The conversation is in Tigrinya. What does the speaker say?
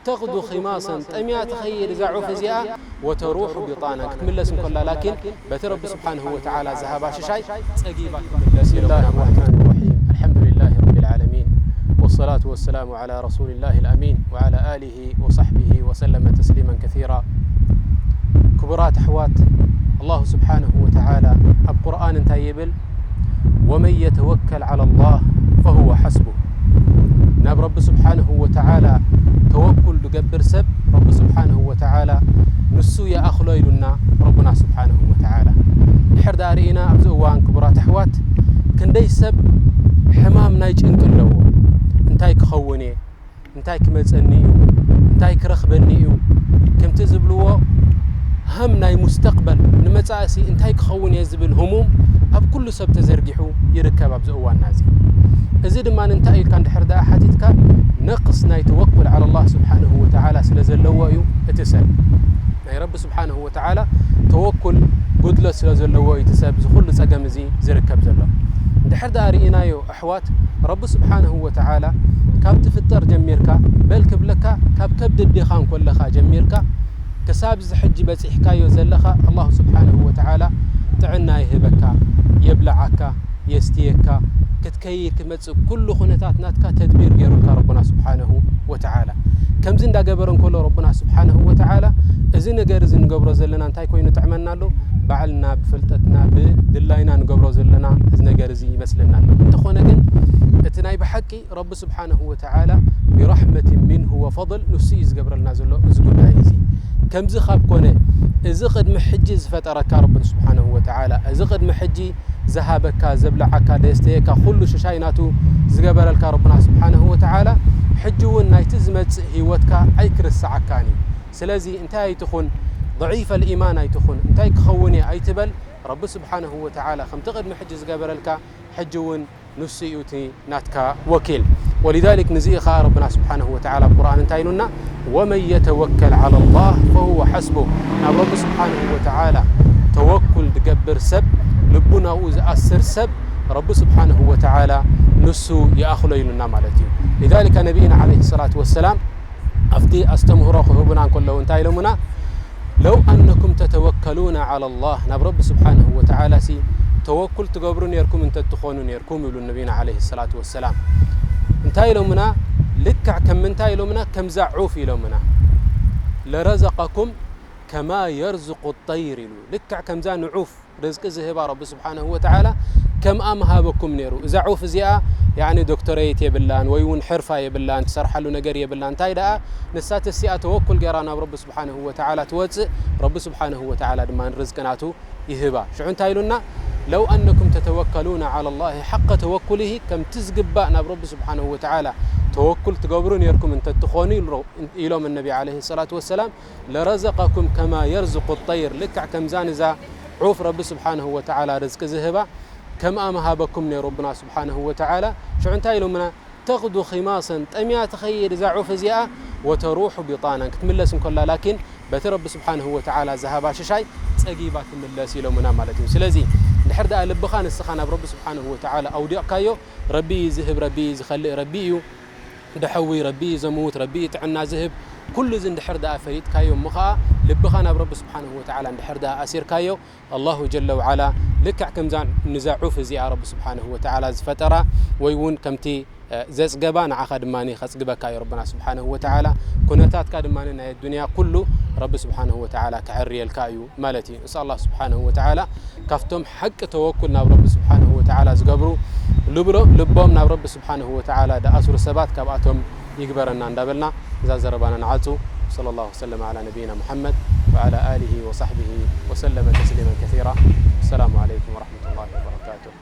ተቕዱ ኺማሰን፣ ጠምያ ትኸይድ እዛ ዑፍ እዚኣ፣ ወተሩሑ ቢጣና፣ ክትምለስ እንከላ ላኪን በቲ ረቢ ስብሓንሁ ወተዓላ ዝሃባ ሽሻይ ጸጊባ ትምለስ ኢሎም። ብስሚላህ ራሕማን ራሒም። ኣልሓምዱሊላህ ረቢል ዓለሚን። ወሰላቱ ወሰላሙ ዓላ ረሱሊላህ ኣልኣሚን ወዓላ ኣሊሂ ወሰሕቢሂ ወሰለመ ተስሊመን ከሲራ። ክቡራት ኣሕዋት፣ ኣላሁ ስብሓንሁ ወተዓላ ኣብ ቁርኣን እንታይ ይብል? ወመን የተወከል ዓላ ላህ ፈሁወ ሓስቡ። ናብ ረቢ ስብሓንሁ ወተዓላ ተወኩል ዝገብር ሰብ ረቢ ስብሓንሁ ወተዓላ ንሱ ይኣኽሎ ኢሉና ረቡና ስብሓንሁ ወተዓላ። ድሕር ደኣ ርኢና ኣብዚ እዋን ክቡራት ኣሕዋት ክንደይ ሰብ ሕማም ናይ ጭንቂ ኣለዎ። እንታይ ክኸውን እየ? እንታይ ክመጸኒ እዩ? እንታይ ክረኽበኒ እዩ? ከምቲ ዝብልዎ ሃም ናይ ሙስተቅበል ንመጻእሲ እንታይ ክኸውን እየ ዝብል ህሙም ኣብ ኩሉ ሰብ ተዘርጊሑ ይርከብ ኣብዚ እዋንና እዚ። እዚ ድማ እንታይ ኢልካ እንድሕር ደኣ ሓቲትካ ነቅስ ናይ ተወኩል ዓላ ላህ ስብሓንሁ ወተዓላ ስለ ዘለዎ እዩ እቲ ሰብ። ናይ ረቢ ስብሓንሁ ወተዓላ ተወኩል ጉድለት ስለ ዘለዎ እዩ እቲ ሰብ እዚ ኩሉ ጸገም እዚ ዝርከብ ዘሎ። እንድሕር ደኣ ርኢናዮ ኣሕዋት፣ ረቢ ስብሓንሁ ወተዓላ ካብ ትፍጠር ጀሚርካ፣ በል ክብለካ ካብ ከብዲ ኣዴኻ እንኮለኻ ጀሚርካ ክሳብ እዚ ሕጂ በጺሕካዮ ዘለኻ ኣላሁ ስብሓንሁ ወተዓላ ጥዕና ይህበካ፣ የብልዓካ፣ የስትየካ፣ ክትከይድ ክትመጽእ ኩሉ ኩነታት ናትካ ተድቢር ገይሩልካ ረቡና ስብሓንሁ ወተዓላ። ከምዚ እንዳገበረ እንከሎ ረቡና ስብሓንሁ ወተዓላ እዚ ነገር እዚ ንገብሮ ዘለና እንታይ ኮይኑ ጥዕመና ኣሎ? ባዕልና ብፍልጠትና ብድላይና ንገብሮ ዘለና እዚ ነገር እዚ ይመስለና ኣሎ። እንተኾነ ግን እቲ ናይ ብሓቂ ረቢ ስብሓንሁ ወተዓላ ቢራሕመትን ሚንሁ ወፈضል ንሱ እዩ ዝገብረልና ዘሎ እዚ ጉዳይ እዚ። ከምዚ ካብ ኮነ እዚ ቅድሚ ሕጂ ዝፈጠረካ ረቢ ስብሓንሁ ወተዓላ፣ እዚ ቅድሚ ሕጂ ዝሃበካ፣ ዘብልዓካ፣ ዘስተየካ፣ ኩሉ ሽሻይ ናቱ ዝገበረልካ ረቡና ስብሓንሁ ወተዓላ፣ ሕጂ እውን ናይቲ ዝመጽእ ህይወትካ ኣይክርስዓካን እዩ። ስለዚ እንታይ ኣይትኹን፣ ضعيف الإيمان ኣይትኹን፣ እንታይ ክኸውን እየ ኣይትበል። ረቢ ስብሓንሁ ወተዓላ ከምቲ ቅድሚ ሕጂ ዝገበረልካ ሕጂ እውን ንሱ እዩ እቲ ናትካ ወኪል። ወሊዛሊክ ንዚ ኸዓ ረብና ስብሓንሁ ወተዓላ ኣብ ቁርኣን እንታይ ኢሉና? ወመን የተወከል ዓላ ላህ ፈሁወ ሓስቡ። ናብ ረቢ ስብሓንሁ ወተዓላ ተወኩል ዝገብር ሰብ፣ ልቡ ናብኡ ዝኣስር ሰብ፣ ረቢ ስብሓንሁ ወተዓላ ንሱ ይኣኽሎ ኢሉና ማለት እዩ። ሊዛሊከ ነቢይና ዓለይሂ ሰላቱ ወሰላም ኣብቲ ኣስተምህሮ ክህቡና እንከለዉ እንታይ ኢሎምና? ለው ኣነኩም ተተወከሉነ ዓላ ላህ፣ ናብ ረቢ ስብሓንሁ ወተዓላ ሲ ተወኩል ትገብሩ ነይርኩም እንተትኾኑ ነይርኩም ይብሉ ነቢና ዓለይሂ ሰላቱ ወሰላም። እንታይ ኢሎምና? ልክዕ ከም ምንታይ ኢሎምና? ከምዛ ዑፍ ኢሎምና። ለረዘቀኩም ከማ የርዝቁ ጠይር ኢሉ። ልክዕ ከምዛ ንዑፍ ርዝቂ ዝህባ ረቢ ስብሓንሁ ወተዓላ ከምኣ ምሃበኩም ነይሩ። እዛ ዑፍ እዚኣ ያዕኒ ዶክተረይት የብላን ወይ እውን ሕርፋ የብላን፣ ትሰርሓሉ ነገር የብላን። እንታይ ደኣ ንሳ ተሲኣ ተወኩል ገይራ ናብ ረቢ ስብሓንሁ ወተዓላ ትወፅእ፣ ረቢ ስብሓንሁ ወተዓላ ድማ ርዝቂ ናቱ ይህባ። ሽዑ እንታይ ኢሉና? ለው ኣነኩም ተተወከሉነ ዓላ ላሂ ሓቀ ተወኩሊሂ፣ ከምቲ ዝግባእ ናብ ረቢ ስብሓንሁ ወተዓላ ተወኩል ትገብሩ ነይርኩም እንተትኾኑ ኢሉ-፣ ኢሎም ነቢ ዓለይሂ ሰላቱ ወሰላም፣ ለረዘቀኩም ከማ የርዝቁ ጠይር፣ ልክዕ ከምዛ ንዛ ዑፍ ረቢ ስብሓንሁ ወተዓላ ርዝቂ ዝህባ ከምኣ ምሃበኩም ነይሩ ረብና ስብሓንሁ ወተዓላ። ሽዑ እንታይ ኢሎምና? ተቕዱ ኺማሰን፣ ጠምያ ትኸይድ እዛ ዑፍ እዚኣ፣ ወተሩሑ ቢጣናን፣ ክትምለስ እንከላ ላኪን በቲ ረቢ ስብሓንሁ ወተዓላ ዝሃባ ሽሻይ ጸጊባ ትምለስ ኢሎምና ማለት እዩ። ስለዚ እንድሕር ደኣ ልብኻ ንስኻ ናብ ረቢ ስብሓንሁ ወተዓላ ኣውዲቕካዮ፣ ረቢ እዩ ዝህብ፣ ረቢ እዩ ዝኸልእ፣ ረቢ እዩ ደሐዊ፣ ረቢ እዩ ዘምውት፣ ረቢ እዩ ጥዕና ዝህብ። ኩሉ እዚ እንድሕር ደኣ ፈሊጥካዮ እሞ ኸኣ ልብኻ ናብ ረቢ ስብሓንሁ ወተዓላ እንድሕር ደኣ ኣሲርካዮ፣ ኣላሁ ጀለ ወዓላ ልክዕ ከምዛ ንዛ ዑፍ እዚኣ ረቢ ስብሓንሁ ወተዓላ ዝፈጠራ ወይ እውን ከምቲ፣ እ፣ ዘጽገባ ንዓኻ ድማ ከጽግበካ እዩ ረብና ስብሓንሁ ወተዓላ። ኩነታትካ ድማ ናይ ኣዱንያ ኩሉ ረቢ ስብሓንሁ ወተዓላ ከዐርየልካ እዩ ማለት እዩ። ንስኣል ኣላህ ስብሓንሁ ወተዓላ ካብቶም ሓቂ ተወኩል ናብ ረቢ ስብሓንሁ ወተዓላ ዝገብሩ ልብሎ-፣ ልቦም ናብ ረቢ ስብሓንሁ ወተዓላ ደኣስሩ ሰባት ካብኣቶም ይግበረና እንዳበልና እዛ ዘረባና ንዓጹ። ወሰለ ላሁ ወሰለም ዓላ ነቢይና ሙሓመድ ወዓላ ኣሊሂ ወሳሕቢሂ ወሰለመ ተስሊመን ከሲራ። ወሰላሙ ዓለይኩም ወረሕመቱላሂ ወበረካቱሁ።